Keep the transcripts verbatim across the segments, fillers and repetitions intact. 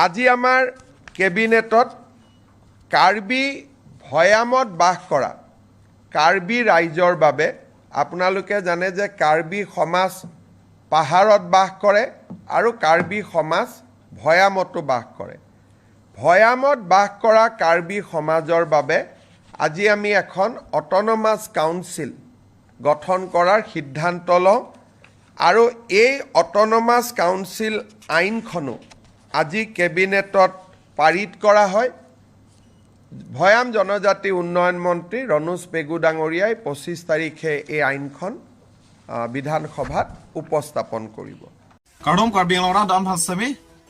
আজি আমাৰ কেবিনেটত কাৰ্বি ভৈয়ামত বাস কৰা কাৰ্বি ৰাইজৰ বাবে, আপোনালোকে জানে যে কাৰ্বি সমাজ পাহাৰত বাস কৰে আৰু কাৰ্বি সমাজ ভৈয়ামতো বাস কৰে। ভৈয়ামত বাস কৰা কাৰ্বি সমাজৰ বাবে আজি আমি এখন অট'নমাছ কাউন্সিল গঠন কৰাৰ সিদ্ধান্ত লওঁ আৰু এই অট'নমাছ কাউন্সিল আইনখনো আজি কেবিনেটত পাৰিত কৰা হয়। ভৈয়াম জনজাতি উন্নয়ন মন্ত্ৰী ৰণোজ পেগু ডাঙৰীয়াই পঁচিছ তাৰিখে এই আইনখন, আহ, বিধানসভাত উপস্থাপন কৰিব। Kardom Karbi Anglong arat atum aphan sitame,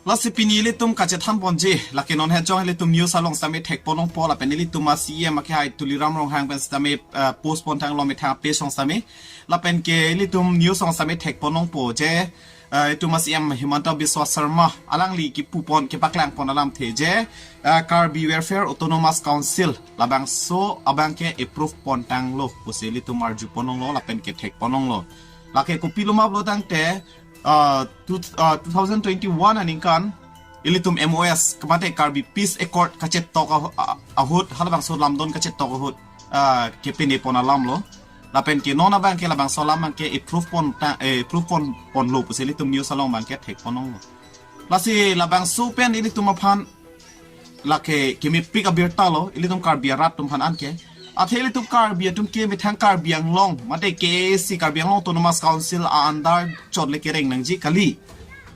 lasi pini ilitum kachethan ponji, lake non hejong ilitum news along sitame thekpon longpo, lapen ilitum a C E M akhai Tuliram Ronghang pen sitame, eh, post pon tanglo methang page along sitame, lapen ke ilitum news along sitame thekpon longpo je, eh, itum a C E M Himanta Biswa Sarma alangli kipupon kepaklang pon alamthe je, eh, Karbi Welfare Autonomous Council labangso abang ke approve pon tanglo pusi ilitum arju pon longlo lapen ke thekpon longlo. Lake kopilo ma pulo tangte, ah, two, ah, two thousand twenty-one aningkan ilitum M O S, kemate Karbi Peace Accord kachetok ahu-, ah, ahut, halabangso lamdon kachetok ahut, ah, kepine pon alamlo. Lapen ke non abang ke labangso alam abang ke approve pon ta, eh, approve pon ponlo pusi ilitum news along abang ke thekpon longlo. Lasi labangso pen ilitum aphan lake kemepik abirta lo, ilitum Karbi arat atum aphan anke. Athe ilitum Karbi atum ke methang Karbi Anglong, mate K A A C, Karbi Anglong Autonomous Council a-under chot le kereng nangji kali.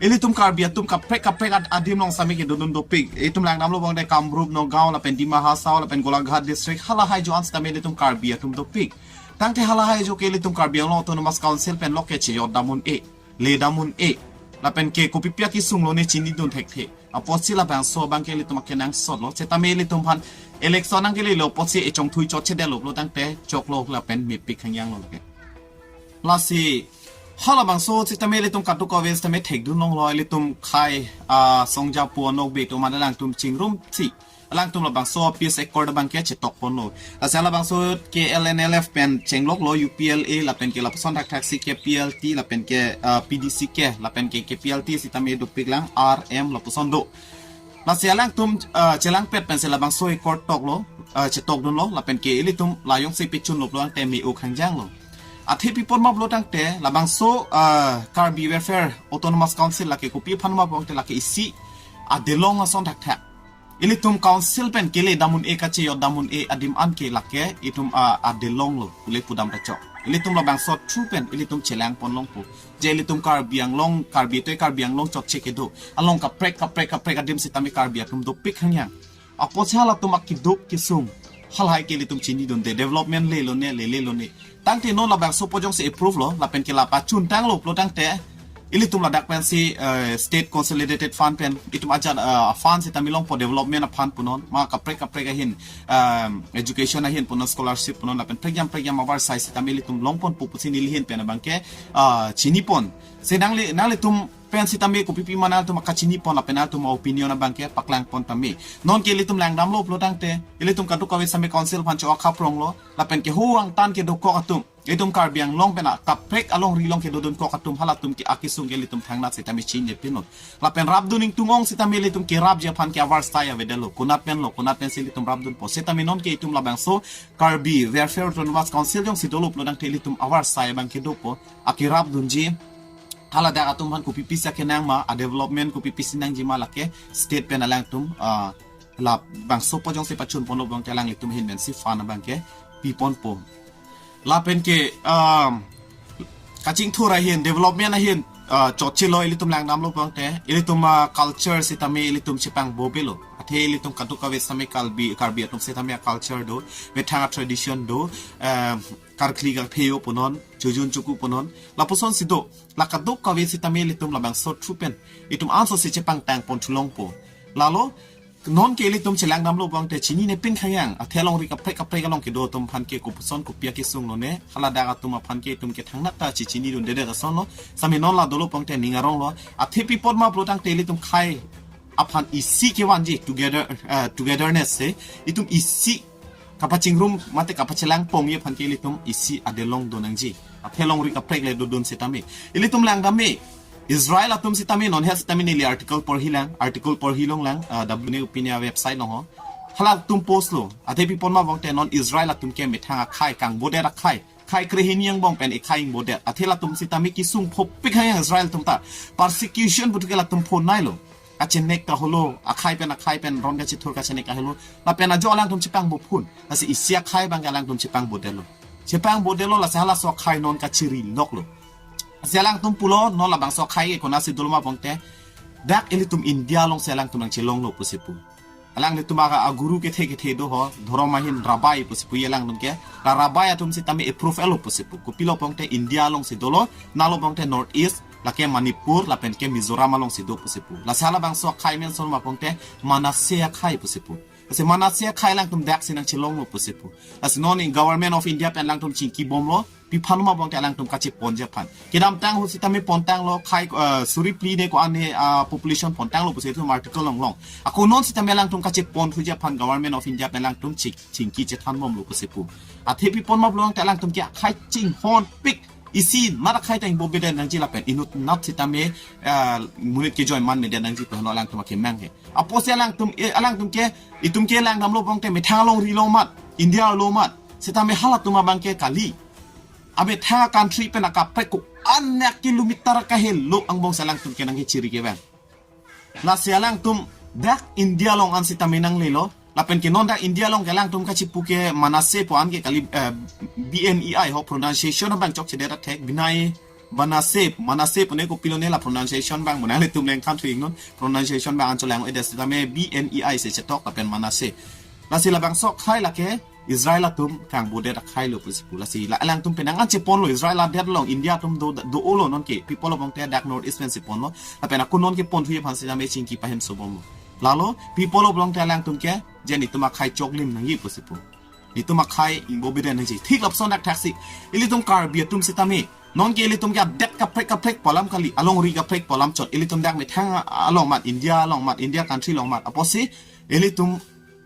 Ilitum Karbi atum kaprek kaprek ad-, adim along sitame kedodun dopik. Itum langdamlo bang de Kamrup, Nagaon, lapen Dima Hasao, lapen Golaghat District, halahai jo an sitame ilitum Karbi atum dopik. Tangte halahai jo ke ilitum Karbi Anglong Autonomous Council pen lok ke cheyot dam un-e, le dam un-e. Lapen ke kopipi akesung lone chinidun thekthe. Apotsi labangso abang ke ilitum akenangsot lo. Sitame ilitum aphan election nangkelelo apotsi echongthui chotchedetlo pulo tangte choklo lapen mepik khangjang lo ke. Lasi halabangso sitame ilitum kadokave sitame thekdun longlo, ilitum khei, ah, songja pu anokbe atum alangtum chingrumsi alangtum labangso Peace Accord abang ke chetok ponlo. Lasi labangso ke L N L F pen chengloklo, U P L A lapen ke lapuson thakthak si ke P L T lapen ke, ah, P D C ke lapen ke, ke P L T sitame dopik lang R M lapuson do. Lasi alangtum, ah, chelangpet pensi labangso accord toklo, ah, chetokdunlo, lapen ke ilitum la jongsi pechunlo pulo tangte me-o khangjang lo. Athe pi apot ma pulo tangte labangso, ah, Karbi Welfare Autonomous Council lake kopi aphan ma pulo tangte lake isi adelong ason thakthak. Ilitum council pen kele dam un-e, kacheyot dam un-e adim anke lake itum, ah, adelong lo, pule pudam ta chok. Ilitum labangso through pen ilitum chelang pon longpo. Je ilitum Karbi Anglong, Karbi toi Karbi Anglong chotche kedo along kaprek kaprek kaprek adim sitame Karbi atum dopik khangjang. Apotsi halatum akeduk kesung halahai ke ilitum chinidunde, development lelone, lelelone. Tangte non labangso pojong si approve lo, lapen ke la pachun tanglo pulo tangte ilitum ladak pensi, eh, State Consolidated Fund pen itum ajat, eh, fund sitame longpo, development a-fund punon, ma kaprek kaprek ahin, em, education ahin punon, scholarship punon, lapen prekjam prekjam avarsai sitame ilitum long ponpo pusi neli ahin pen abang ke, ah, chini pon. Si nangli, nanglitum pen sitame kopipi ma nangtum akachini pon lapen nangtum opinion abang ke paklang pon tame. Non ke ilitum langdamlo pulo tangte ilitum kadokave sitame council aphan cho-ok haprong lo, lapen ke ho angtan kedokok atum, itum Karbi Anglong pen a kaprek alongri along kedodunkok atum halatum ke akesung ke ilitum thangnat sitame chinine pinlo. Lapen rapdun ingtung ong sitame ilitum kerapji aphan ke avarsai avedetlo. Konat pen lo, konat pensi ilitum rapdunpo. Sitame non ke itum labangso Karbi Welfare Autonomous Council jongsi dolo pulo tangte ilitum avarsai abang ke dopo. Akerapdunji, haladak atum aphan kopipi si akenang ma, a-development kopipi si nangji ma lake state pen alangtum, ah, labangso pojong si pachun ponlo pulo tangte alanglitum ahin pensi fund abang ke pi ponpo. Lapen ke, um, kachingthur ahin, development ahin, ah, chotchelo, ilitum langdamlo pulo tangte ilitum, ah, culture sitame ilitum chepangbo belo. Athe ilitum kadokave sitame Karbi, Karbi atum sitame a-culture do, methang a-tradition do, um, karkhli karphe-o punon, chojun choku punon, lapuson si do. La kadokave sitame ilitum labangso through pen itum anso si chepangtang pon thu longpo. Lalo non ke ilitum chelangdamlo pulo tangte chinine pin khangjang, athe alongri kaprek kaprek along kedo atum aphan ke kopuson kopi akesung lone, haladak atum aphan ke itum ke thangnat ta chechinidundedet ason lo. Sitame non la dolo pulo tangte ning arong lo. Athe pi apot ma pulo tangte ilitum khei aphan isi kevanji, together, eh, togetherness si itum isi kapachingrum mate kapachelang pongji aphan ke ilitum isi adelong do nangji. Athe alongri kaprek le dodun sitame ilitum langdam me. Israel atum sitame non he sitame neli article porhilang, article porhilonglang, ah, W N A opinion website along ho. Halatum post lo, athe pi pon ma bangte non Israel atum ke methang akhai, kangbodet akhai, khai krehini angbong pen ekhai ingbodet. Athe latum sitame kesung phopik hang Israel atum ta. Persecution putu ke latum phonai lo. Kachenek kaholo, akhai pen, akhai pen ron kachethur kachenek kaholo. Lapen ajo alangtum chepangbo phun. Lasi isi akhai abang alangtum chepangbodet lo. Chepangbodet lo, lasi halaso akhai non kachiri lok lo. Lasi alangtum pulo, non labangso akhai ke konatsi dolo ma bangte, dak ilitum India alongsi alangtum nangchelonglo pusi pu. Alanglitum aga aguru kethe kethe do ho, dhorom ahin rabbi pusi pu alangtum ke. La rabbi atum sitame approve lo pusi pu. Kopilo bangte India alongsi dolo, nalo bangte North East, lake Manipur, lapen ke Mizoram alongsi do pusi pu. Lasi halabangso akhai mention ma bangte Manasseh akhai pusi pu. Lasi Manasseh akhai alangtum daksi nangchelonglo pusi pu. Lasi non in Government of India pen alangtum chingkibomlo, pi aphan ma bangte alangtum kacheponji aphan. Kedamtang ahut sitame pontanglo khai, eh, suri phli ne ko-an ne, ah, population pontanglo pusi itum article longlong. Ako non sitame alangtum kacheponthuji aphan Government of India pen alangtum ching, chingki chethanbomlo pusi pu. Athe pi pon ma bangte alangtum ke akhai chinghonpik isi mat akhai ta ingbobedet nangji lapen inutnat sitame, eh, monit kejoi manmedet nangji pu hano alangtum akemang ke. Apotsi alangtum, eh, alangtum ke, itum ke langdamlo bangte methang alongri lo mat, India lo mat, sitame halatum abang ke kali. Amethang a-country pen akaprek ko-an ne kilometer kahelo angbongsi alangtum ke nangkechiri kevang. Lasi alangtum dak India along an sitame nanglelo. Lapen ke non dak India along ke alangtum kachipu ke Manasseh pu an ke kali, eh, B N E I ho pronunciation abang chokchedet athek, Bnei Manasseh, Manasseh pu ne kopilo ne la pronunciation abang, mo nanglitum nangthan thu-ik non, pronunciation abang anchot lang-edet sitame B N E I si chetok lapen Manasseh. Lasi labangso akhai lake Israel atum kangbodet akhai lo pusi pu. Lasi la alangtum penang an cheponlo Israel adet along India atum do, do-olo non ke. Pi pulo bangte dak North East pensi ponlo. Lapen ako non ke ponthuji aphan sitame chingki pahensobomlo. Lalo pi pulo bangte alangtum ke je netum akhai choklim nangji pusi pu. Netum akhai ingbobedet nangji. Thik lapuson dak thaksi. Ilitum Karbi atum sitame. Non ke ilitum ke adet kaprek kaprek pu alam kali. Alongri kaprek pu alam chot. Ilitum dak methang along mat, India along mat, India country along mat. Apotsi ilitum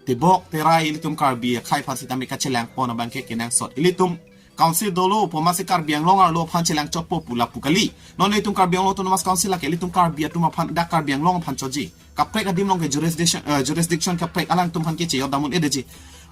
tebok terai ilitum Karbi akhai aphan sitame kachelangpon abang ke kenangsot. Ilitum council dolo pu amatsi Karbi Anglong arlo aphan chelangchotpo pu lapu kali. Non ilitum Karbi Anglong Autonomous Council lake ilitum Karbi atum aphan, dak Karbi Anglong aphan chotji. Kaprek adim along ke jurisdiction, eh, jurisdiction kaprek alangtum aphan ke cheyot dam un-edetji.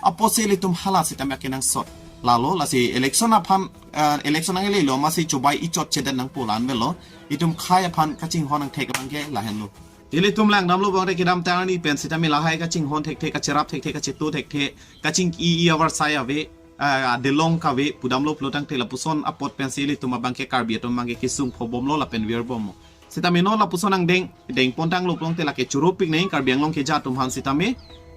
Apotsi ilitum hala sitame kenangsot. Lalo lasi election aphan, eh, election nanglelo amatsi chobai ichot chedet nangpo la-an avelo. Itum akhai aphan kachinghon angthek abang ke lahenlo. Ilitum langdamlo bangte kedamtang arni pen sitame lahai kachinghon thekthe, kacherap thekthe, kachetu thekthe, kachingki-i avarsai ave, ah, adelong kave, pudamlo pulo tangte lapuson apot pensi ilitum abang ke Karbi atum abang ke kesung phobomlo lapen virbomlo. Sitame non lapuson angdeng, dengpontanglo pulote lake choro-pik nang Karbi Anglong keja atum aphan sitame,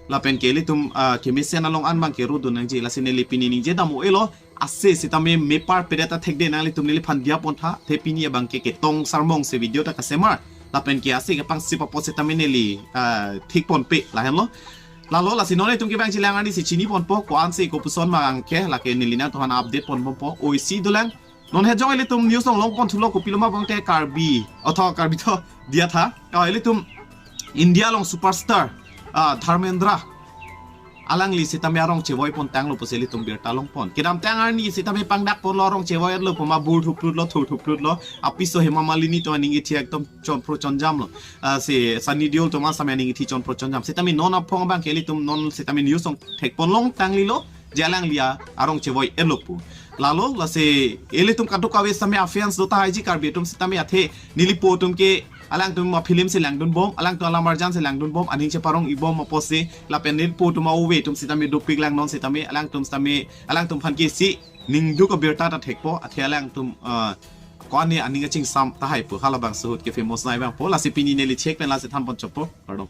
lapen ke ilitum, ah, kemesen along an abang ke rodun nangji, lasi neli pini ningje dam un-elo, ase sitame mepar pedet athekde nanglitum neliphan diya pontha, athe pini abang ke ketong sarmong si video ta kasemar. Lapen ke ase kepangsip apot sitame neli, ah, thik ponpe lahenlo. Lalo lasi non itum ke abang chelang arni si chini ponpo, ko-ansi kopuson ma abang ke, lake neli nangtumphan update ponbompo, oisi dolang. Non hejong ilitum news along long ponthulo kopilo ma bangte Karbi, otho Karbi to diya tha. Ah, ilitum India along superstar, ah, Dharmendra. Alangli sitame arong chevoi pontanglo pusi ilitum birta longpon. Kedamtang arni sitame pangdakponlo arong chevoi-etlo pu ma bur thuplutlo, thur thuplutlo. Apiso Hema Malini atum aning ithi ekdom chonphro chonjamlo. Ah, si Sunny Deol atum sitame aning ithi chonphro chonjam. Sitame non aphong abang ke ilitum non sitame news along thekpon longtanglilo. Je alangli arong chevoi-etlo pu. Lalo lasi ilitum kadokave sitame a-fans do tahaiji Karbi atum sitame athe neli po atum ke alangtum ma film si langdunbom, alangtum alam arjan si langdunbom, aning cheparong-ikbom apotsi, lapen neli po atum a-ove atum sitame dopik lang non sitame, alangtum sitame, alangtum aphan ke si ningduk abirta ta thekpo, athe alangtum, ah, ko-an ne aning kachingsam tahai pu, halabangso ahut ke famous nai abangpo, lasi pini neli chek pen lasi thanpon chotpo, kardom.